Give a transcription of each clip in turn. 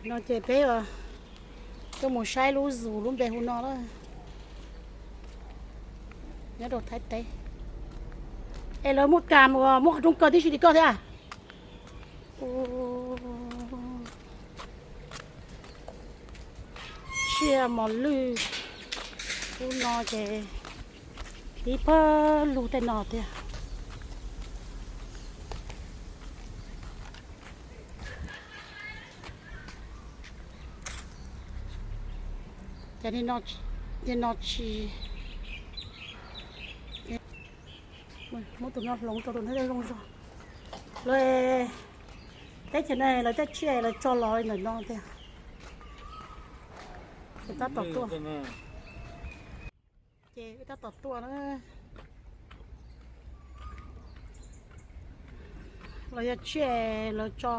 No ces peb tuaj mus saib lub zoo lub npe hu no na, nyob rau Thaib teb. Es lawv muaj kam uas muab qhov rooj kaw tib si li koj thiab. Tsiaj mos lwj ub no ces ib pawg lug tej no tiag. Ces no tsis, muab tus no hloov rau tus no zoo zog. Lawv teb chaws no lawv tej tsiaj lawv tso los li ntawm no tiag. Tab tom tuaj. Ces wb tab tom tuaj na. Los yog tsiaj lawv tso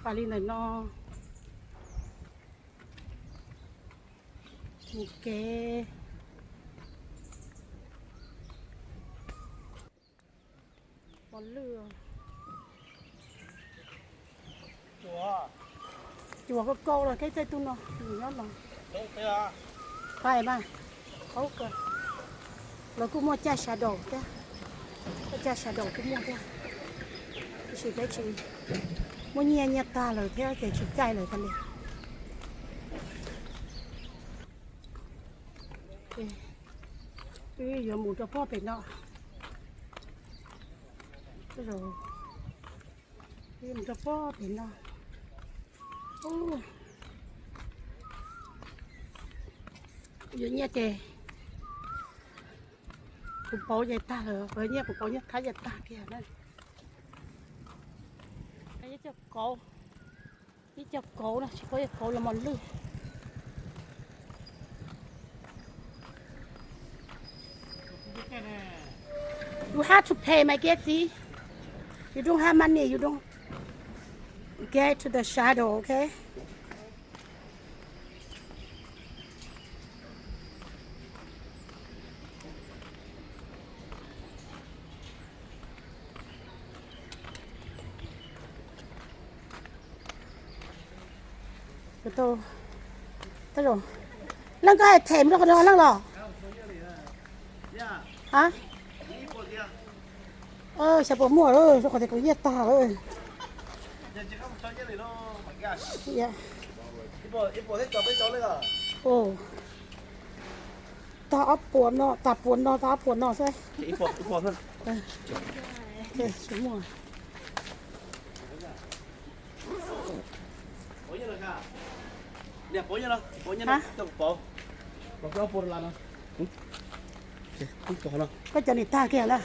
pas li ntawm no. Mus kev. Mos lwj. Cuam kauj kauj los kev tej tug no nws nyob no. Pais mas, qhov kawg. Lawv kuj muaj caij shadow thiab, caij shadow kuj muaj thiab, tiam sis peb tsis muaj nyiaj, nyiaj tag lawm thiab ces tsis caij lawm thiaj li. Wb yuav mus rau pob pem no. Wb mus rau pob pem no. Yuav nyiaj ces kuv pauv ces tag lawm, nyiaj kuv pauv nyiaj thab ces tag kiag na. Ib co kauv, ib co kauv no tsis paub yog kauv los mos lwj. You have to pay, my dear. You don't have money, you don't get to the shadow, okay? Leej, koj hais them rau qhov no leej los? A, xyov puas muaj, rau qhov tias kuv nyiaj tag lawm. Tag ob puas no, tag puas no, tag ob puas no xwb. Tsis muaj. Koj cov nim tag kiag lawm.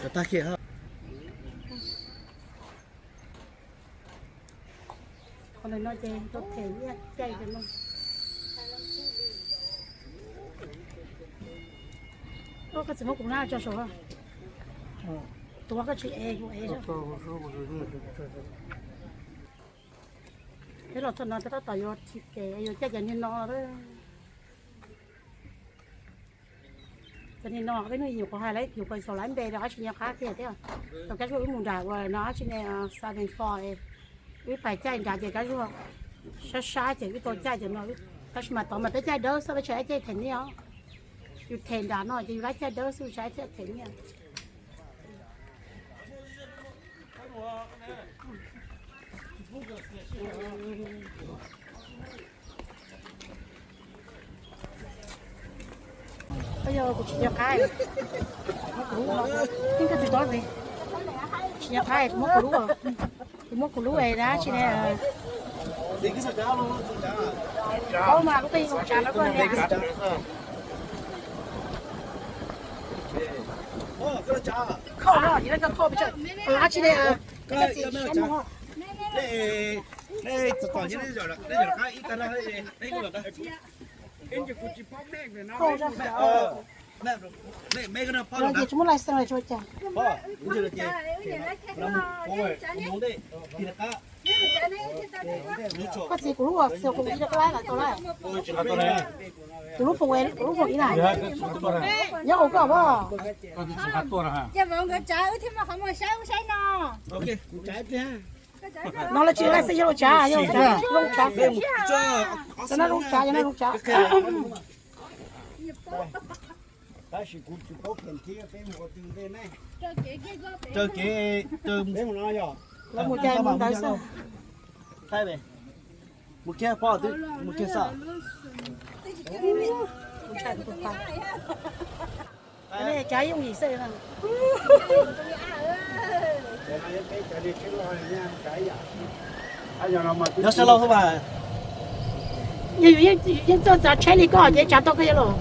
Qhov ntawm no ces tau them nyiaj caij rau no. Koj txiv muab kuv hlab tso saum. Tuav koj tsis ev kuv ev. Peb los txog no tab tom yuav ticket, yuav caij cov niag no. Cov niag no peb hnub nyuam qhuav hais lawm, nyuam qhuav xaus lawv npe los dab tsi nyob qab kiag thiab. Tau kab zuag wb mus nram uas no dab tsi ne, seven four, wb pais caij nrad ces kab zuag sab sab ces wb tau caij cov no. Tab sis mas tod mas peb caij dawb xwb, peb tsis caij them nyiaj os. Yus them nrad no ces yus lab caij dawb xwb, yus tsis caij them nyiaj. Yog kuv tsis nco qab, muab kuv lub no, tib koj tsis tob li, tsis nco qab kuv muab kuv lub, kuv muab kuv lub es dab tsi ne. Paub mas kuv twb yeej tsav rau koj li. Khauj no, yog koj khauj pes tsawg, dab tsi ne, koj tsis saib mus. Ces tsis muaj license los tsuas cas. Koj txiv kuv lub xyoo kuv ib rau koj lab lawm tau lawm. Kuv lub foom, kuv lub foom ib na. Nyob ua koj pom. Ces vauv nkawd tsav wb thiaj muaj qhov muag saib ub saib no. No lawv tsis laij xwb, yog lub tsav, yog lub tsav, yog lub tsav, yog lub tsav. Tab sis kuv tsis paub pheem thiab, peb mus ua twg ntej ne? Raws kev, raws, peb mus no yog. Lawv mus cas mus ntawd xwb. Mus kiag pob twb mus kiag xwb. Cov yooj yim xwb. Nyob sab laug xwb mas. Yog yus yeej txawj tsav tsheb li koj ces tsav tau koj yog los.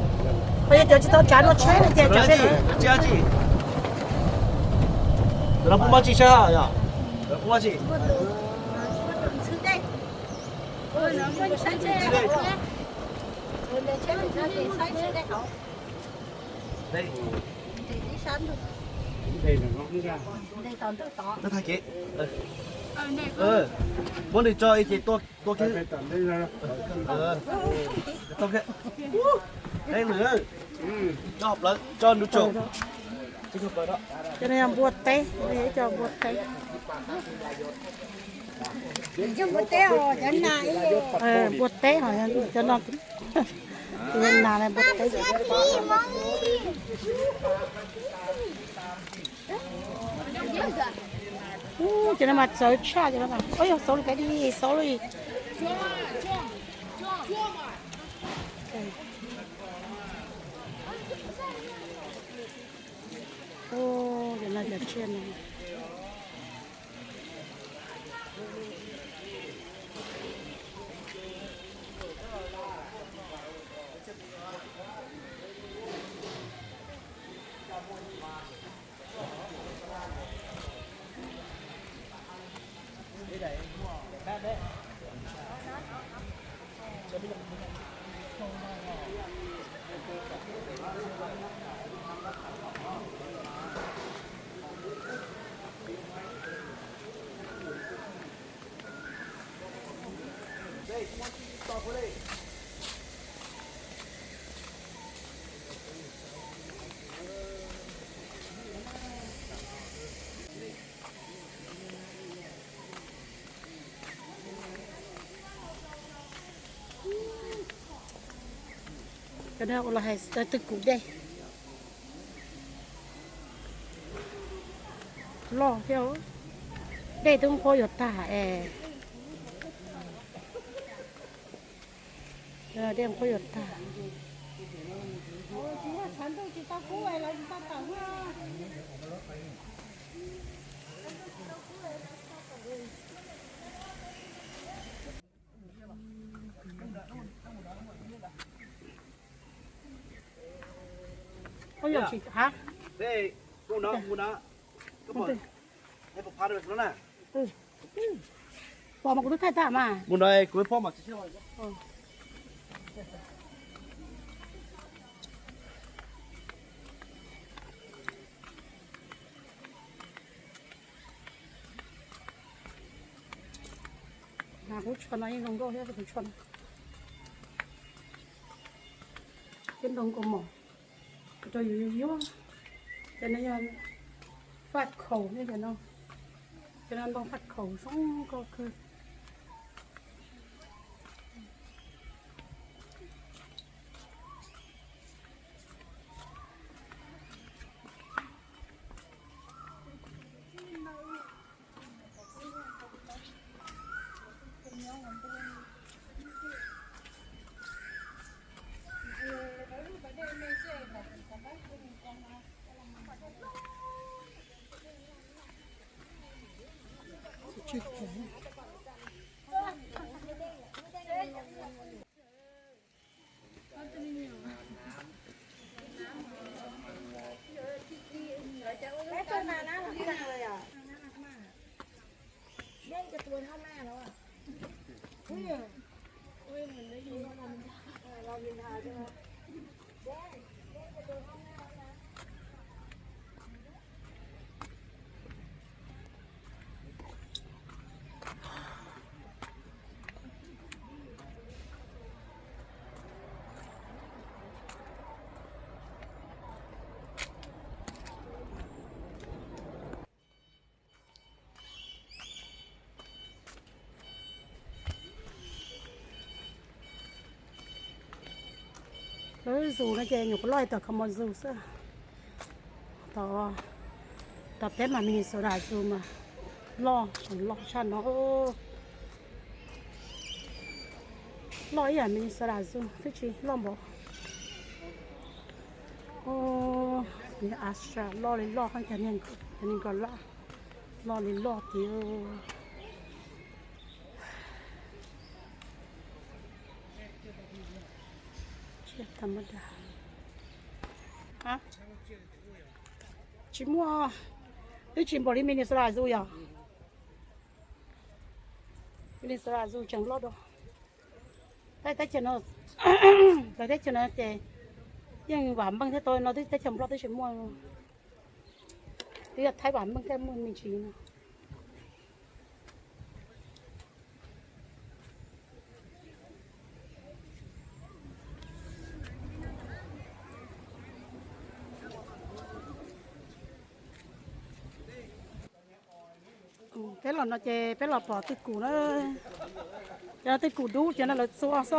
Ho yog cov tsis tau tsav dua tsheb no ces tsav tsis. Lawv pub mab tsis saib yog? Lawv pub mab tsis? Tag kev. Muab nws tso ib ce tua kiag. Tau kiag. Qeeb lwm. Tso hauv plawv, tso nruab tsaus. Cov no yog npua teb, cov npua teb. Npua teb, cov no, cov nas npua teb. Cov no mas txawv tshaj, cov no mas, ua yog xauv li kav di, xauv li. Cov no cov tsiaj no. Cov no ua los hais twg kuv dej loj thiab, dej twb nqhuab yuav tag es. Dej nqhuab yuav tag. Pom mas kuv twb thaij tag mas. Mus no kuv pom mas. Mas kuv tshuaj no yeej zoo nkauj thiab, kuv tshuaj no. Cov ntoo kaus mom rau yus yuav. Cov no yog faj khaum thiab cov no. Cov no ntoo faj khaum zoo nkauj kawg. Zoo no ces nyuam qhuav loj li tom Kalamazoo xwb. Tom, tom peb mas Minnesota zoo mas loj, loj tshaj no. Loj ib yam Minnesota zoo twb tsis loj npaum. Astra loj li loj, cov niag nkaus laj loj li loj tiag. Tsis muaj, twb tsis npaum li Minnesota zoo yog. Minnesota zoo tseem loj dua. Teb chaws no, lawv teb chaws no ces yeej vam meej thiab tau no, twb teb chaws Nplog twb tsis muaj. Twb yog Thaib vam meej thiaj muaj me ntsis no. Peb los no ces peb los pom twj kum na. Cov no twj kum dub, cov no lawv txua xwb.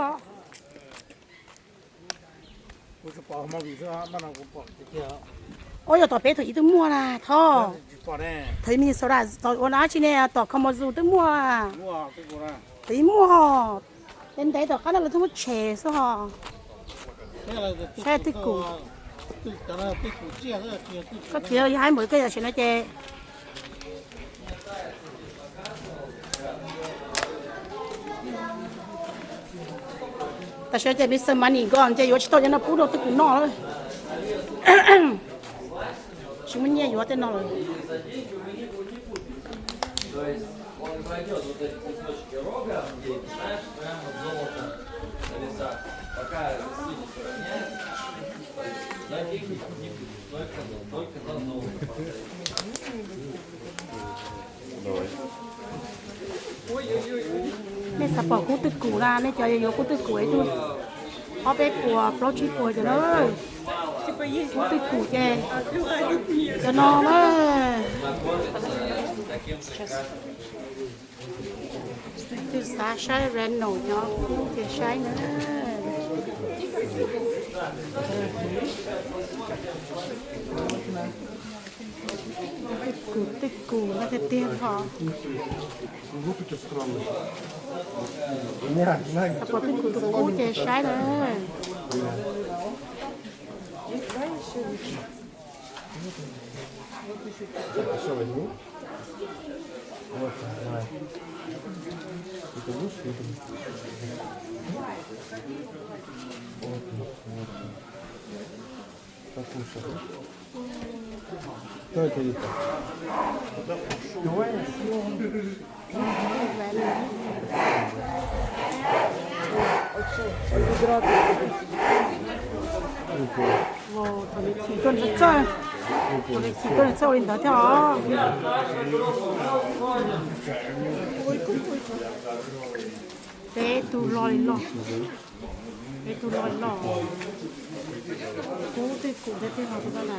Ua yog tom peb thaum ub twb muaj na thov. Thaum ub Minnesota ua dab tsi ne, tom Kalamazoo twb muaj. Thaum ub muaj, ces ntev tom qab no lawv twb muab tshem xwb ho. Saib twj kum. Koj txiv, yog haib npaum koj yam sim no ces tam sim no ces Mister Money Gone ces yuav tsis tau cov no pub rau twj kum noj lawm. Tsis muaj nyiaj yuav tej no lawm. Nej xav pom kub twj kum na, nej cov yuav kub twj kum ib tug ob peb puas plaub tsib puas cov na. Kub twj kum ces cov no na. Twb xav saib reno nyob kub ces saib na. Twj kum, twj kum no tiag tiag ho. Xav pom twj kum tus qub ces saib na. Thaum nws chim tuaj nws txawj, thaum nws chim tuaj nws txawj ua li ntawd thiab os. Peb tug loj li loj, peb tug loj li loj, kub twj kum thiab tej no tus no na.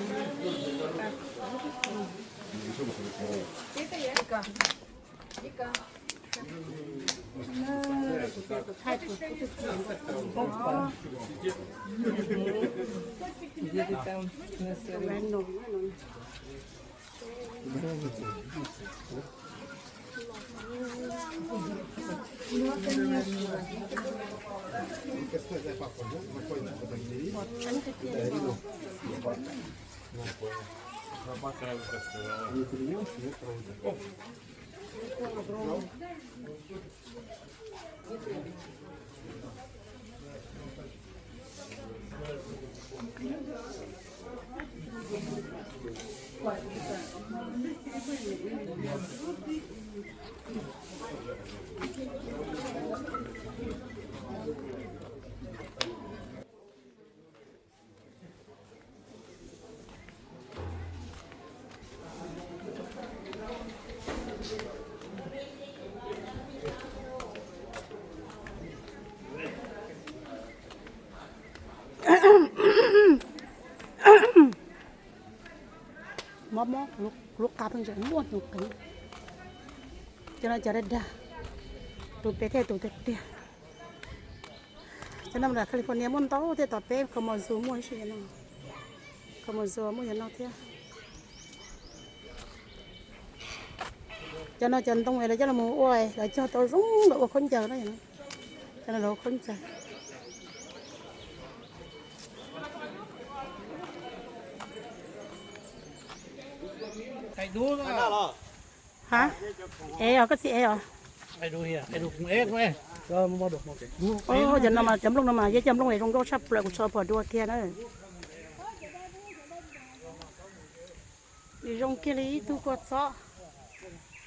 Mob mob, kuv lub qab pheej tseem muaj hnyuv qeev. Cov no cov dag dag, tus pem thiab tus tiag tiag. Cov no California muaj ntau thiab, tom peb Kalamazoo muaj ib si no. Kalamazoo muaj cov no thiab. Cov no cov ntoo lawv coj los ua, lawv cog tau zoo lawv ua khaub ncaws na. Cov no lawv ua khaub ncaws. Ha, ev os, koj txiv ev os. Cov no mas cov nplooj no mas yog cov nplooj zoo nkauj tshaj plaws kuv tsis tau pom dua kiag na. Nws zoo kiag li ib tug kua txob.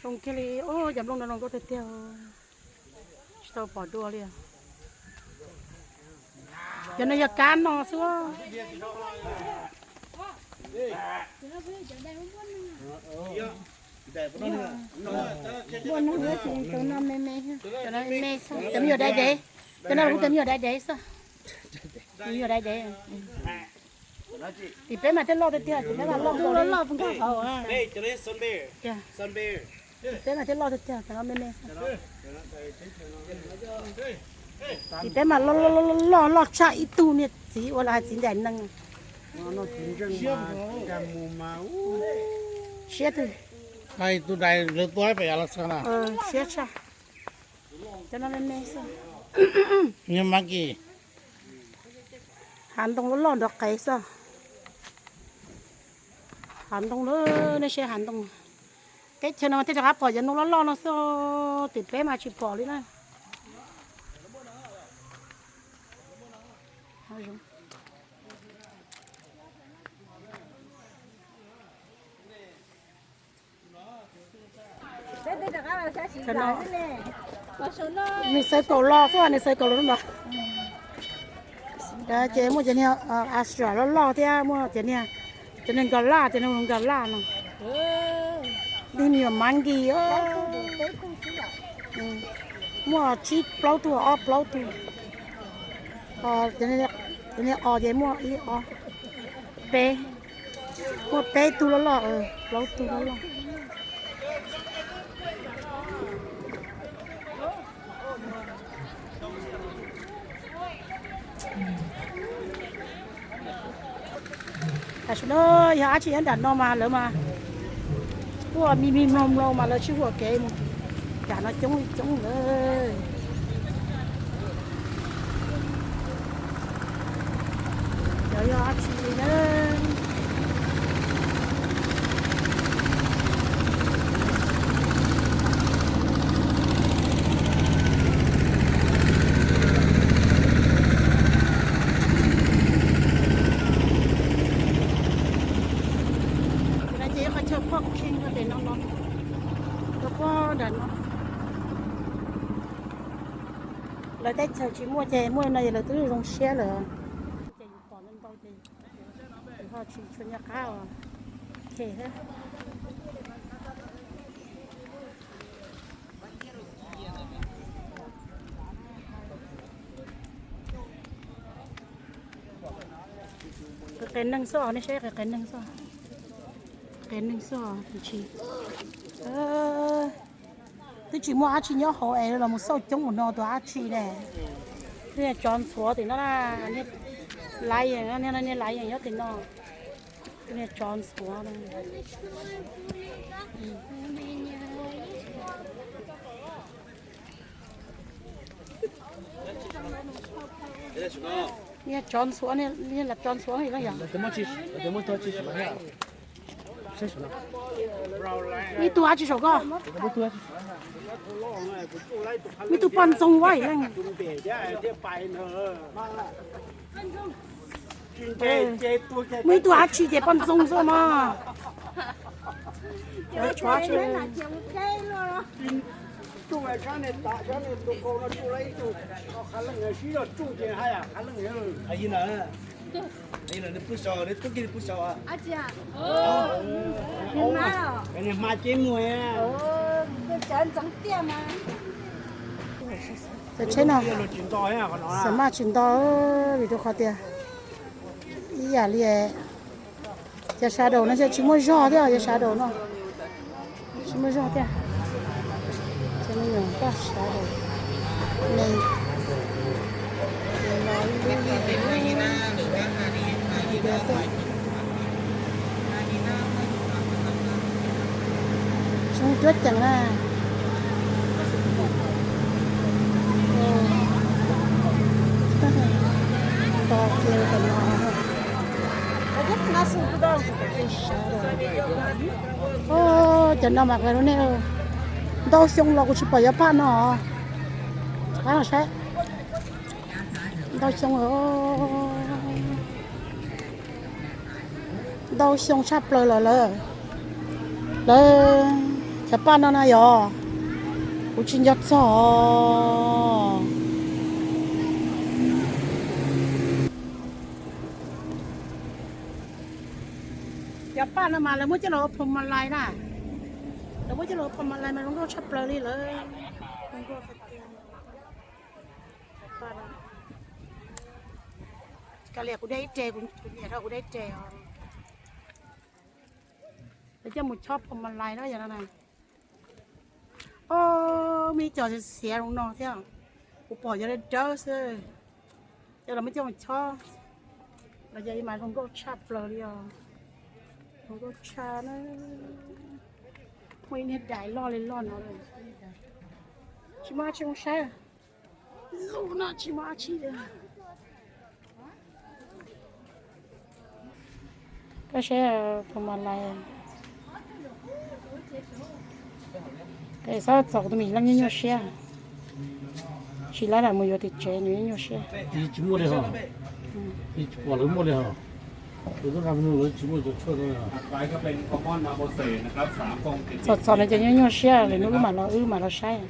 Zoo kiag li, cov nplooj no zoo nkauj tiag tiag. Tsis tau pom dua li. Cov no yog kab no xwb. Cov no me me xwb, cov no kuj cov me nyuam dai dev xwb. Me nyuam dai dev. Tim peb mas thiaj loj tiag tiag, tim peb mas loj loj. Tim peb mas thiaj loj tiag tiag, cov no me me xwb. Tim peb mas loj loj loj tshaj ib tug niag txiv ua los hais txiv ntaim neeg. Siab twg. Siab tshaj. Cov no me me xwb. Hav ntoo loj loj nrov qees xwb. Hav ntoo lawm, nej saib hav ntoo. Teb chaws no mas thiaj rov qab pom cov ntoo loj loj no xwb, tim peb mas tsis pom li na. Nws xaws kaum los xwb, nws xaws kaum los no. Ces muaj cov niag Australia loj loj thiab muaj cov niag, cov niag nkos laj, cov niag nkos laj no. Tej me nyuam monkey, muaj tsib plaub tug, ob plaub tug. Cov niag os ces muaj ib ob peb, muaj peb tug loj loj, plaub tug loj loj. Tam sim no yog dab tsi nyob nram no mas lawv mas kuj me me mloog mloog mas lawv sib huam kev mus. Nram no coob li coob lawm. Cov yog dab tsi li na. Ces no ces ib qhov chaw parking rau pem no los, rau pem nram no. Lawv teb chaws tsis muaj ces muaj no ces lawv twb zoo siab lawm. Ces yus pom ntau ntau ces yus ho tsis tshua nco qab os. Ces thiab. Qias qias neeg xwb os, nej saib, qias qias neeg xwb. Qias neeg xwb os, tsis, twb tsis muaj dab tsi nyob hauv es los mus xauj coob mus no tus dab tsi ne. Niag tsov ntxhuav tim no na, niag laiv yees, niag laiv yees nyob tim no. Niag tsov ntxhuav. Niag tsov ntxhuav, niag tsov ntxhuav no yog. Muaj ib tug dab tsi saum koj? Muaj ib tug poj ntxoog ua leej. Muaj ib tug dab tsi ces poj ntxoog xwb mas. Tshuav tsis. Hma ces mus. Cov tsheb no xav maj tsis nto vim rau qhov tias ib yam li cov sawv daws no tsis muaj zog thiab, cov sawv daws no tsis muaj zog thiab. Cov me nyuam koj sawv daws ne, no Cuab ceev na. Nto kiag tam no. Cov no mas qis rau nej. Ntau xyoo los kuv tsis pom cov paj no. Pab no saib. Ntau xyoo lawm. Ntau xyoo tshaj plaws lawm lawm. Lawv cov paj no na yog kuv tsis nco txog. Cov paj no mas lawv muab coj los ua phoo ma lais na. Lawv muab coj los ua phoo ma lais mas zoo nkauj tshaj plaws li lawm. Zoo nkauj tiag tiag. Cov paj no. Kav liam kuv de ib re, kuv nyiam dhau kuv de ib re os. Lawv coj mus chob phoo ma lais na yog no na. Ob, muaj ib co xiav zoo no thiab. Kuv pom yog dawb dawb xwb. Cov los muab coj mus chob. Los yog ib mas zoo nkauj tshaj plaws li os. Zoo nkauj tshaj na. Muaj ib niag dais loj li loj no. Tsis muaj dab tsi zoo saib. Zoo no tsis muaj dab tsi li. Koj saib phoo ma lais. Xob txog kuv tus me leej nyuaj nyuaj siab. Tsis lab lam mus yuav tim tsev nws nyuaj nyuaj siab. Tsis muaj li ho. Tsis pom lawv muaj li ho. Lawv tsis muaj cov tshuaj. Txog txog no ces nyuaj nyuaj siab, lwm hnub wb mam los, wb mam los saib.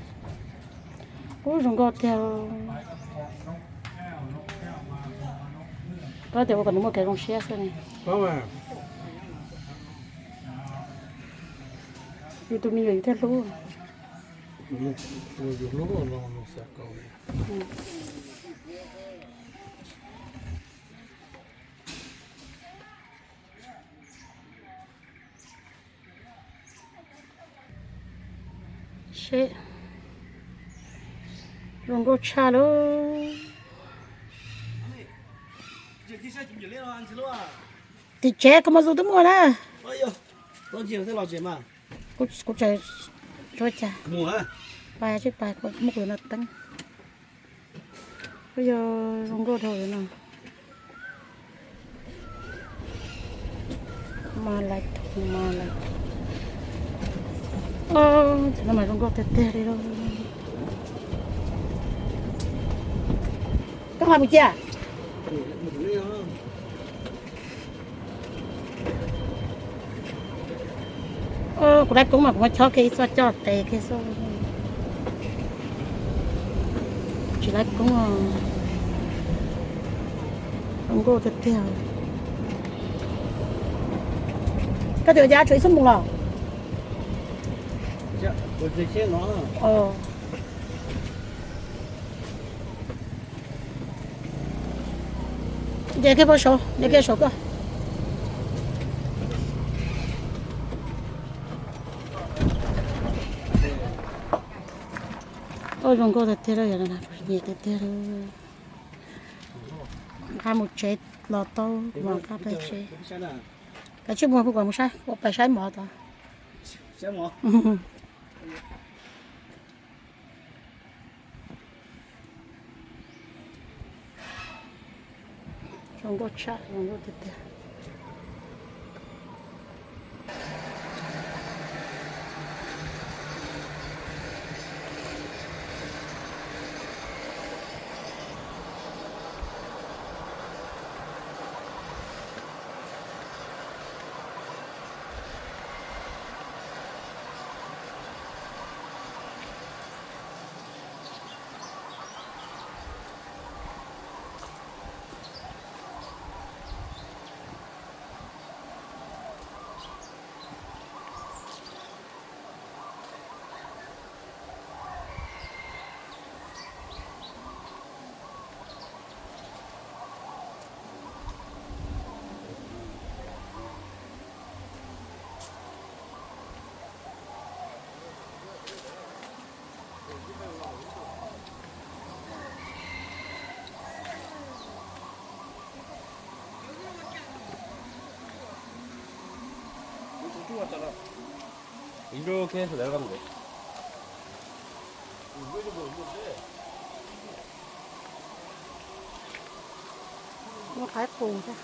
Ub, zoo nkauj tiag. Koj tias ua kom nws muaj kev zoo siab xwb ne. Yus tus me nyuam yus thiaj hlub. Seb, zoo nkauj tshaj lauj. Tim tsev kho mos zoo twb muaj na. Kuv tseem, pais tsis pais, muab kuv no teeb. Yog zoo nkauj dhau li no. Mas lais, mas lais. Cov no mas zoo nkauj tiag tiag li lauj. Koj hais mus cia. Kuv lab koob mas kuv muab chob kiag ib txoj coj tes kiag xwb. Tsis lab koob, zoo nkauj tiag tiag. Koj tias ua cas tshuav ib xub mus los? Nce kiag pab saud, nce kiag saum koj. Ua zoo nkauj tiag tiag, nyiam tiag tiag. Nqa mus tsev los tau, kuv mam nqa pais tsev. Kav tsij mus, kuv kom mus saib, kuv pais saib mov tod. Zoo nkauj tshaj, zoo nkauj tiag tiag. Muaj qaib qus thiab.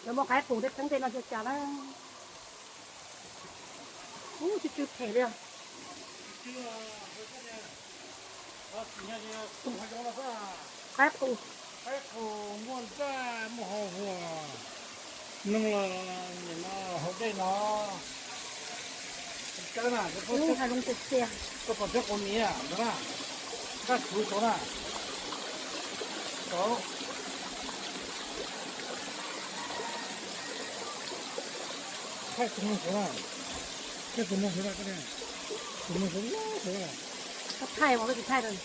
Lawv muaj qaib qus thiab, tseeb tej no cas cas na. Ub, tsw tsw phem li. Qaib qus. Qaib qus muaj ntaj muaj hau hua. Nug los nim no hauv dej no. Koj pom thiab qus miv ntawd na. Ntaj tsuv saud na. Saud. Thaij tus no saud na, thaij tus no saud na, tus no saud na, saud na. Koj thaij mas koj tsis thaij rau.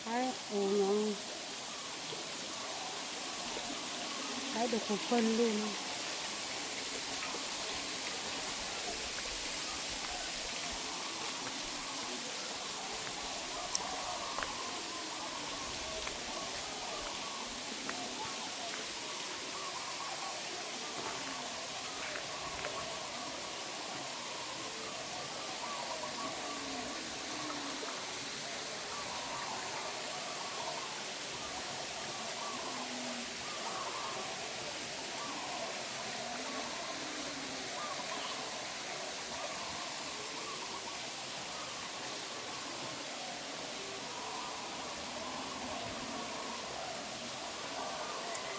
Qaib qus no, qaib dua qus pawg lug.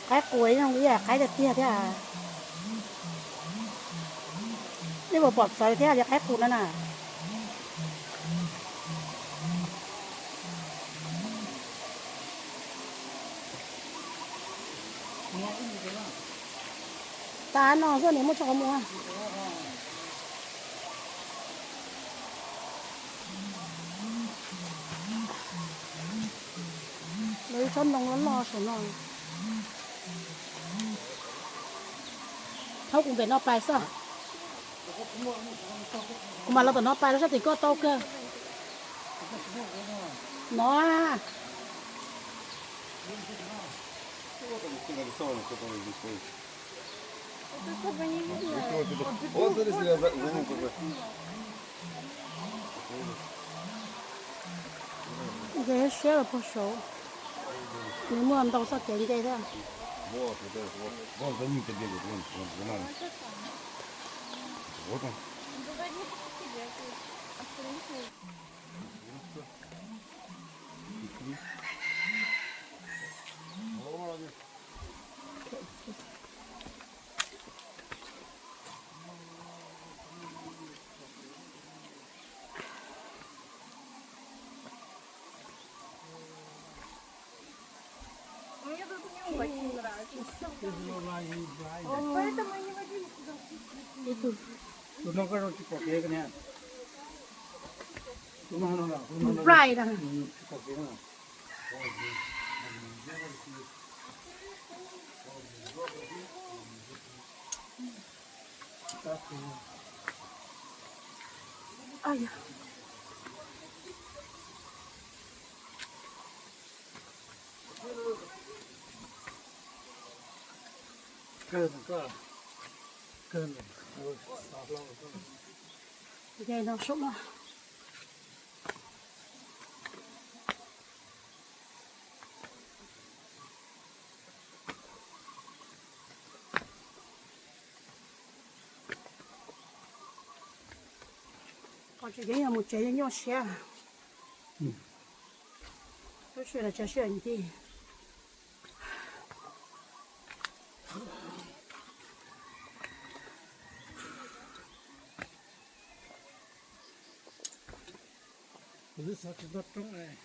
Qaib qus zoo li qaib tiag tiag thiab. Nej puas pom txawv thiab li qaib qus no na? Tas no xwb, nim muaj tso qhov muag. Lawv ib tsob ntoo loj loj saum no. Thaub kuv npem no pais xwb. Kuv mam los tom no pais rau sab tim koj tau kawg. No. Nce siab los puag saud, nws muaj ntau txoj kev nce thiab. Tus no koj zoo tsis pom kev, tus no no, tus no tsis pom kev no. Nce no saum no. Qhov tseem ceeb yog mus tsev nyuaj siab. Lub sij hawm tsev sij hawm ncig. Kuv twb xav tsis tau roob.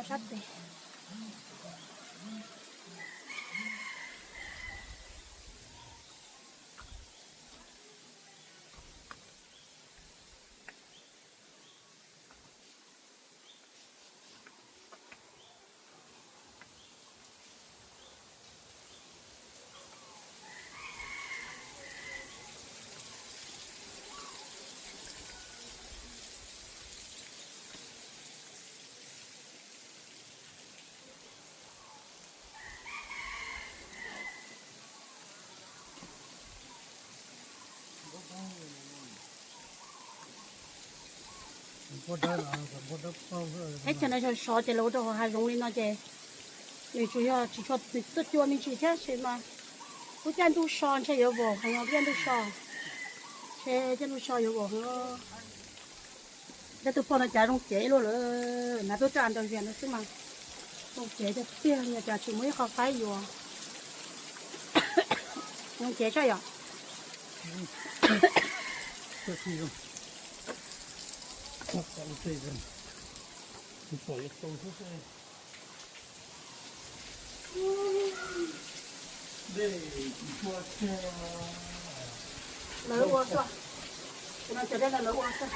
sab tes. Teb chaws no sov sov ces lawv ua rau hauv hav zoov li no ces nws tsuas yog tsis tshua tuaj cua me ntsis thiab sis mas lub caij ntuj so ntshe yuav vaum heev os, lub caij ntuj so, ntshe caij ntuj so yuav vaum heev. Cov tus pog no cas zoo cev luaj lawm, hnav tuaj coj ntawd vias no xwb mas zoo cev tiag tiag, nyias cas tsis muaj ib qho faib yuav. Zoo cev saj yom. Lawv ua xwb, no cov dej no lawv ua xwb,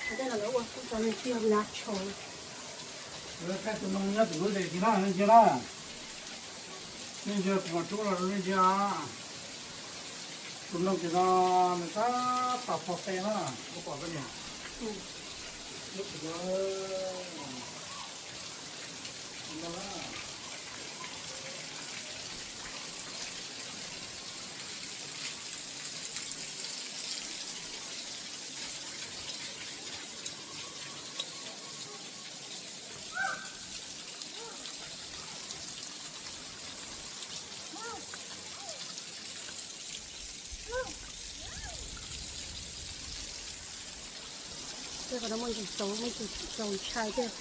cov dej no lawv ua xwb, cov niag tiag na tsho. Lawv qhaij tus noog nyob tim lub zes tim no, nej ntsia na, nej ntsia kuv mam rub los rau nej ntsia. Tus noog tim no nws tab tom pog qe na, koj pom koj niam. Tej qhov no muaj ntsis txaus, muaj ntsis txaus ntshai thiab.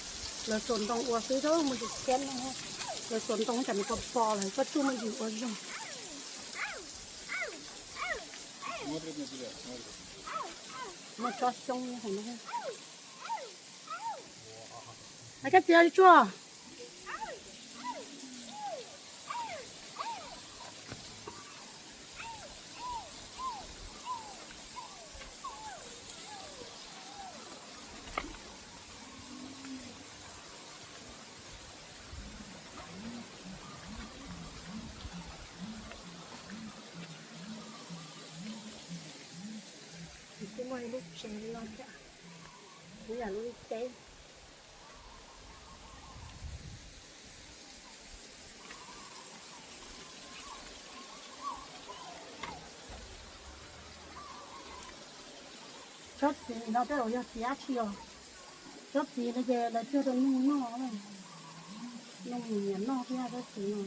Lawv xuas ntoo ua xwb, muaj ntsis xiab no. Lawv xuas ntoo tsam nws pos pos lawm, koj tsuj muaj ntsis ua zoo. Muaj tsob xyoob hauv no. Hais koj txiv tsuag. Kuj muaj ib lub tsev li no thiab, ib yam lub tsev. Tsob txiv no tej zaum yog txiv dab tsi os? Tsob txiv no ces lawv cog rau noog noj, noog nyiam noj thiab tsob txiv no.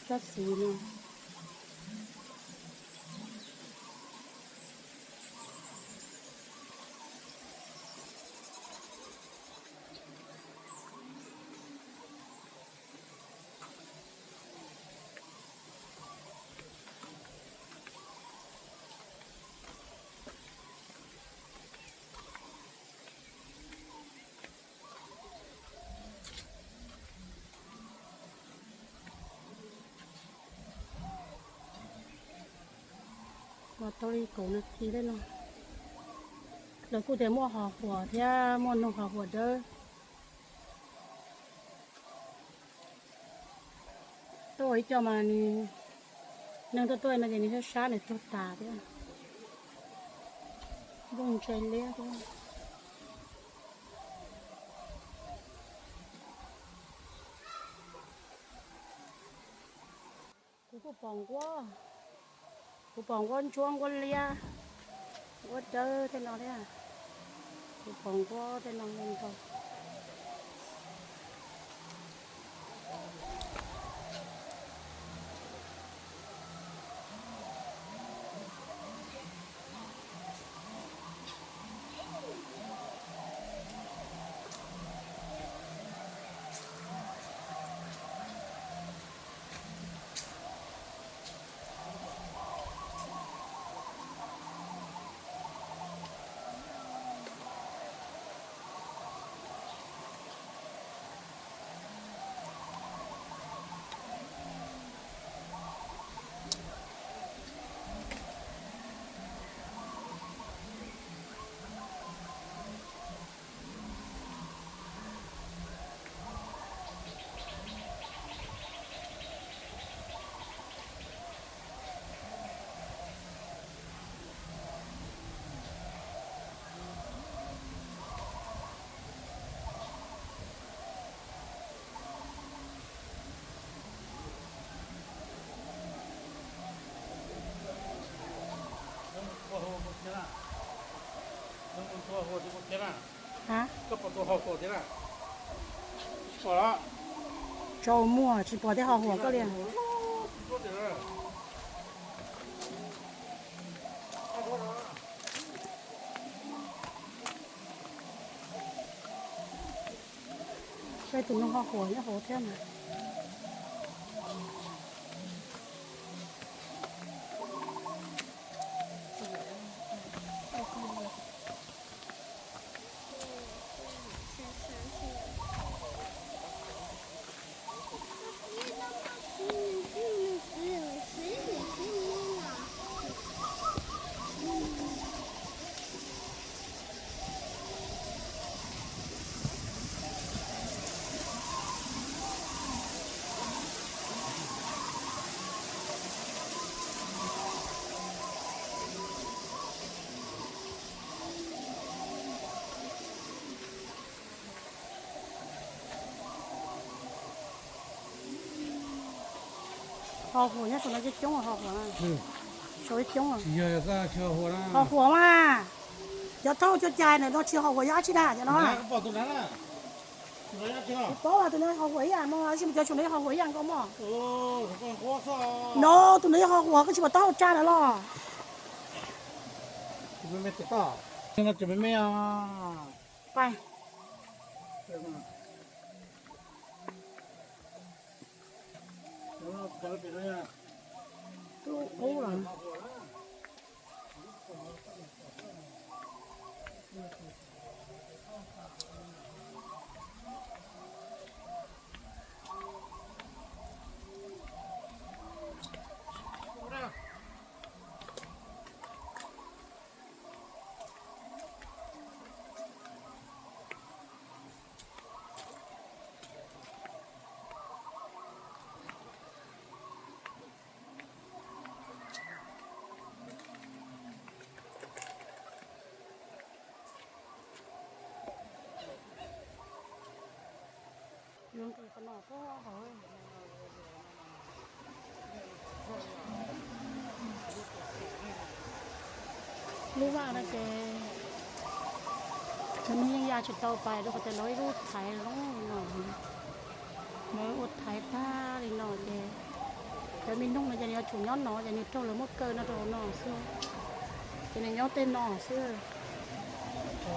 Tsob txiv no. Los tau li kaum nas this tej no. Lawv kuj tias muaj hos huam thiab muaj noog hos huam dawb. Tuaj ua ib co mas nws, neeg tuaj tuaj no ces nws sab sab nws tuag tas thiab. Nplooj ntseg liab thiab. Kuv kuj pom nquab, kuv pom nquab ntsuab, nquab liab, nquab dawb tej no thiab. Kuv pom nquab tej no ntau. Ha? Tsaus muag tsis pom tej ho huam koj li. Peb tus no ho huam nyob hauv thiab mas. Ho huam nyob saum no coob coob ho huam. Saum ib coob. Ho huam mas. Cov thauj cov cai ntawm no tsis ho huam yog dab tsi na cov no. Tsis paub tus no ho huam ib yam no, tab sis mas cov saum no ho huam ib yam nkaus mog. No tus no yog ho huam koj tsis pom taub hau tsa ntawd los. Tub qub los. Lub vaj no ces cov neeg yeej ya tsis tau pais rau qhov tias lawv ib lub thaiv zoo li no. Lawv ua thaiv tag li no ces cov me noog no ces nws yuav tsum nyob no ces nws raug lawv muab kaw no rau hauv no xwb. Ces nws nyob tej no xwb.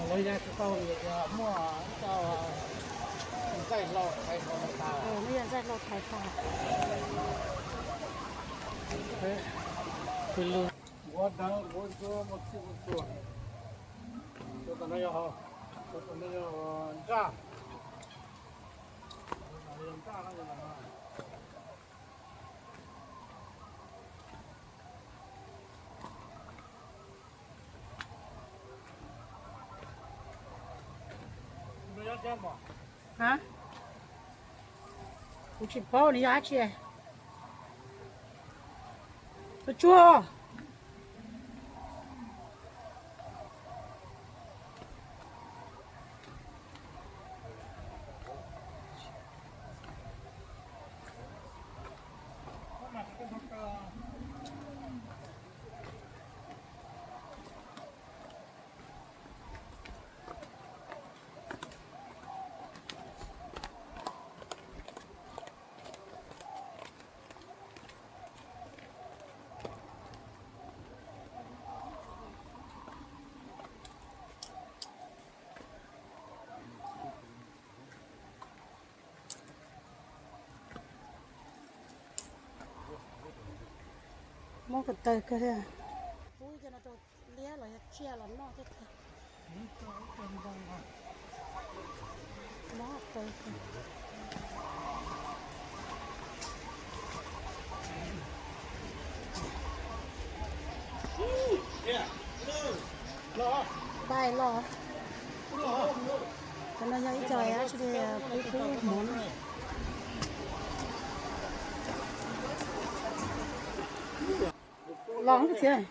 Lawv ya tsis tau, muaj ib co ntxaij hlau thaiv tag. Muaj ib co ntxaij hlau thaiv tag. Nquav dawb, nquav ntsuab, muaj txhij muaj txhua. Tus no yog, tus no yog nraj. Tus no yog nraj no. Ha? Kuv tsis paub nws yog dab tsi. Tus tsuag. Mob ko taw kawg thiab. Pub cov no rau liab los yog tsiaj los noj thiab tiag. Mob ko taw kawg. Pais los. Cov no yog ib co dab tsi li, pub pub mov na. Los txiv.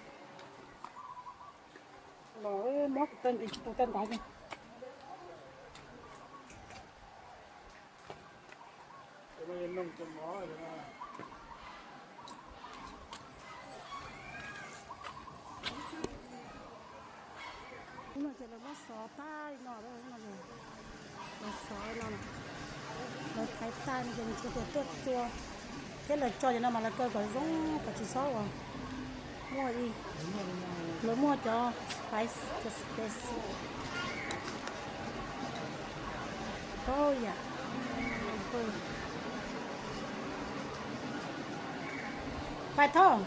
Los mob ko taw nqis tsis tau taw ntaiv li. Lub no Ces lawv muab xov tag li no, lawv xov li no, lawv thaiv tag no ces nws tsuas tuaj txua thiab lawv tso cov no mas lawv kaw kom zoo kom tsis txhob uas muaj, lawv muaj cov spice, cov spicy. Tau yam. Pais thauj.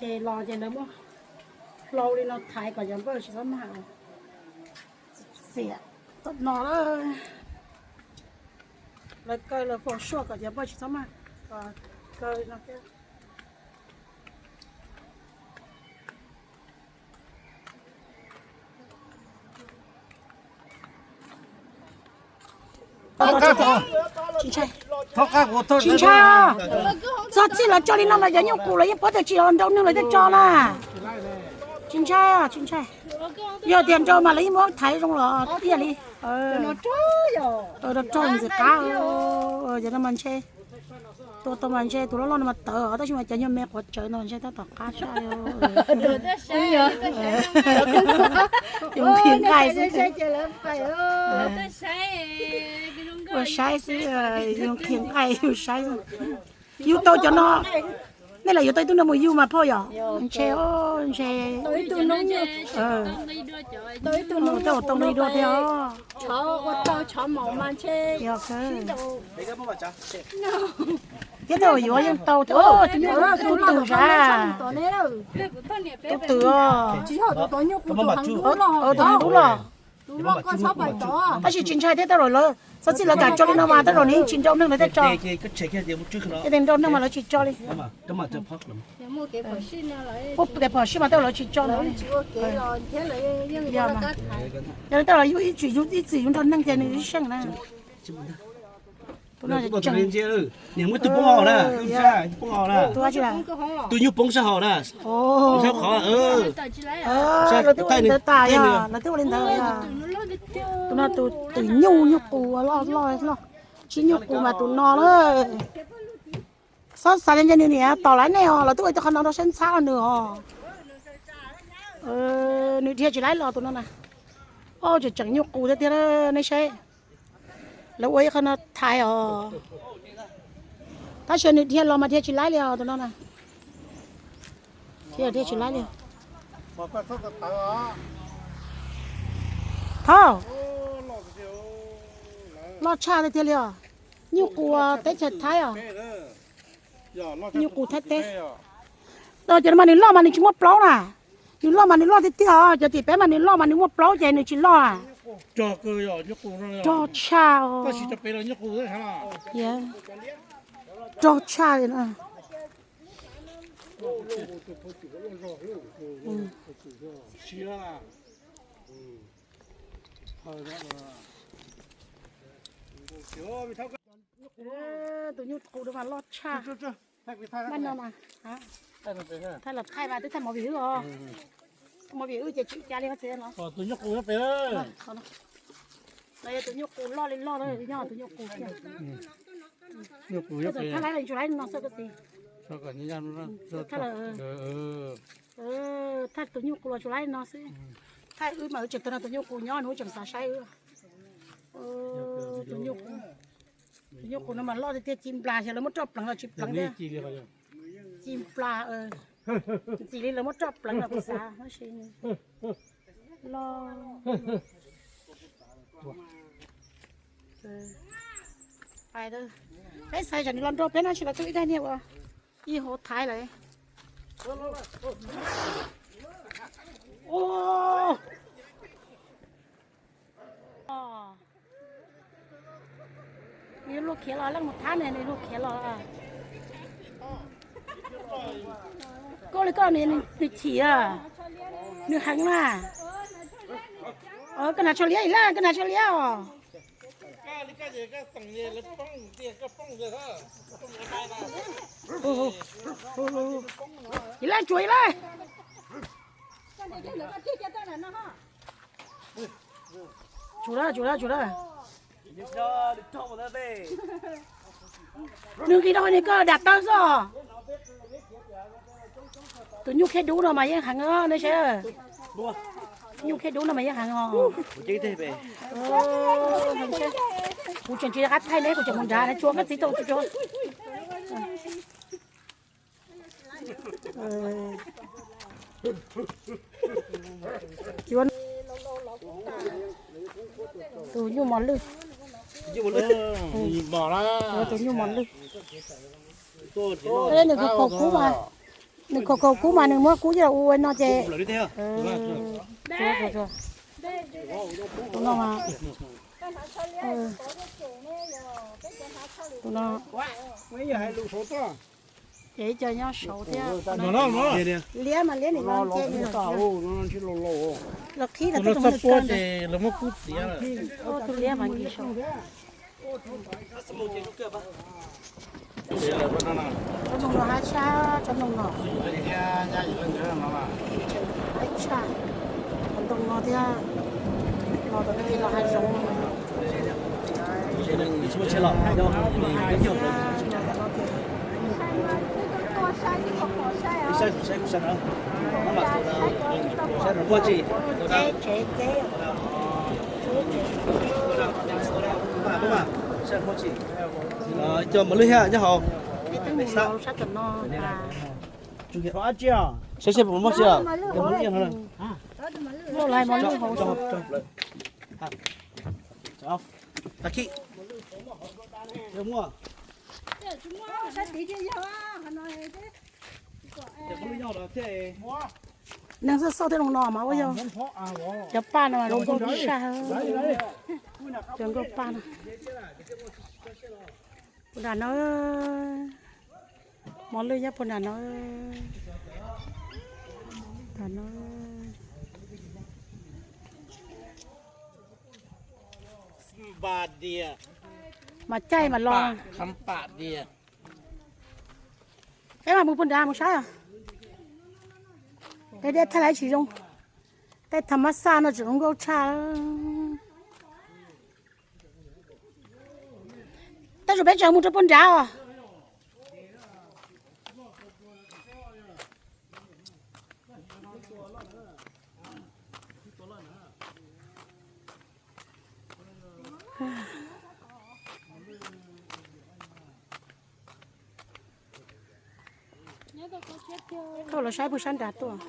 Ces los ces lawv muab hlau li no thaiv kom cov npawj tsis txhob mag. Xiam tom no, lawv kaw lawv faus suaj kom cov npawj tsis txhob mag, kom kaw li no thiab. Tsis ntshai, tsis ntshai. Txog txij lawv tso li no mas cov nyuj qus lawv yeej paub tias tsis nrau neeg lawv thiaj tso na. Tsis ntshai, tsis ntshai. Yog tias nrau mas lawv yeej muab thaiv zoo los tiag li. Rau rau ntxim qab. Cov no mas ntshe, tua tau mas ntshe tus loj loj no mas tawv os, tab sis mas cov nyuag me quav tsawv no ntshe tab tom qab sab. Yus nqhis nqaij xwb. Ua saib xwb, yus nqhis nqaij yus saib xwb. Yus tau cov no, nej lam yuav tau ib tug no mus yug mas phauj yom? Ntshe, ntshe tau ib tug no yug thiab os. Yog, thiab tau yuav yeej tau thiab. Tus twm sav, tus twm os. Tus no dub los. Tab sis tsis ntshai thiab, tej zaum lawv txhob txij lawv kam tso li no mas tej zaum nws yeej tsis nrau neeg lawv thiaj tso. Ces nrau neeg mas lawv tsis tso li. Puag kev phom sij mas tej zaum lawv tsis tso no. Yog li tej zaum yus ib txwm yus nrau neeg ces nws ib seej na. Tus no tseem, niam muab tus poob hauv na, tus nyuj poob sab hauv na. Sab qhov, lawv twb ua li ntawd tas, yog lawv twb ua li ntawd. Tus no tus twm nyuj, nyuj qus loj loj, tsis nyuj qus mas tus no na. Xob xav ntshe nws niam tom lawv nej os, lawv twb ua ib qho no rau saib ntxhab nws os. Nws dhia tsis laib los tus no na. Tseem tseem nyuj qus tiag tiag nej saib. Lawv ua ib qho no thaiv os. Tab sis nws dhia los mas dhia tsis laib li os tus no na. Dhia tsis laib li. Thov, loj tshaj tiag tiag li os. Nyuj qus teb chaws Thaib os. Nyuj qus Thaib teb. Cov no mas nws loj mas nws tsis muaj plaub na. Nws loj mas nws loj tiag tiag os, cov tim peb mas nws loj mas nws muaj plaub ces nws tsis loj. Rog tshaj, rog tshaj li na. Tus nyuj qus no mas loj tshaj. Maj no mas, thaij los thaij mas twb thaij movie wb os. Movie wb ces tsis ua cas li os. Tus nyuj qus no, tus nyuj qus loj li loj, nyob tus nyuj qus kiag. Thaij laib los tsuas laib no xwb koj txiv. Thaij tus nyuj qus los tsuas laib no xwb. Thaij wb mas wb tseem tau no tus nyuj qus nyob nws tseem xav saib wb. Tus nyuj qus, tus nyuj qus no mas loj tiag tiag, ci nplas xyov lawv muab roj pleev los tsis pleev tiag. Ci nplas, ntxim li lawv muab roj pleev los kuv xav tab sis loj. Peb xav tsam nws los nrog peb no sis los tub ib daig niag ua ib hauv thaiv lawm. Nws luag khiav los leej mus thab nws, nws luag khiav los. Koj li koj nws chim, nws heev na. Koj hnav tsho liab ib laj, koj hnav tsho liab os. Ib laj tsuas ib laj. Tsum lawm, tsum lawm, tsum lawm. Nws nqis rau nws koj dam tawb xwb os. Tus nyuj khiab dub no mas yeej heev os nej saib. Nyuj khiab dub no mas yeej heev os. Kuv tseem tsis rov qab thaij ne, kuv tseem mus nrad na, tsuav koj txiv tau tsuav. Tus nyuj mos lwj. Tus nyuj mos lwj. Nws khaus khaus kub mas, nws khaus khaus kub mas nws muab kub coj los ua no ces. Tus no mas, tus no ces ib co nyob saud thiab. Liab mas liab nws los nce nws los qhib los txog tus liab mas nkis saud. Tsob noog no hab tshaj, tsob noog no. Hab tshaj, ntoo no thiab, no tau los hav zoov. Cov mos lwj thiab nyob hauv. Saib seb puas muaj tsi. Neeg xauj xauj tej no mas ua yog cov paj no nkauj tshaj. Cov nkauj paj no. Puag nram no, mos lwj nyob puag nram no. Nram no. Mas caij mas los. Peb mam mus puag nrad mus saib os. Tej dej thaij lawv tsis zoo. Tej tham mab xaj no tseem zoo nkauj tshaj. Tej zaum peb tseem mus rau puag nrad os. Thauj los saib puag sab nrad tuaj.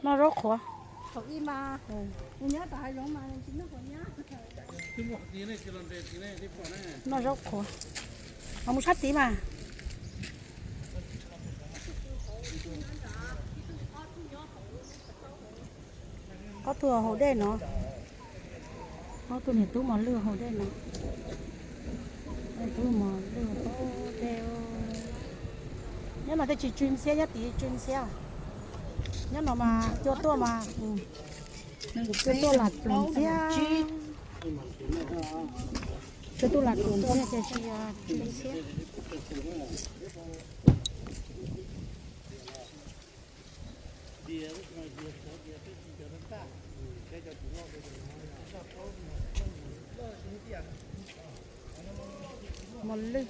Noj zaub qhuav. Noj zaub qhuav. Ho mus sab tid mas. Ob tug haus dej no. Ob tug niam tub mos lwj haus dej no. Tub mos lwj haus dej. Nyob no tej tsis tsw ntxhiab, nyob tid tsw ntxhiab. Nyob no mas cua tuaj mas, cua tuaj lam tuaj ntxhiab. Cua tuaj lam tuaj ntxhiab ces tsis tsw ntxhiab. Mos lwj.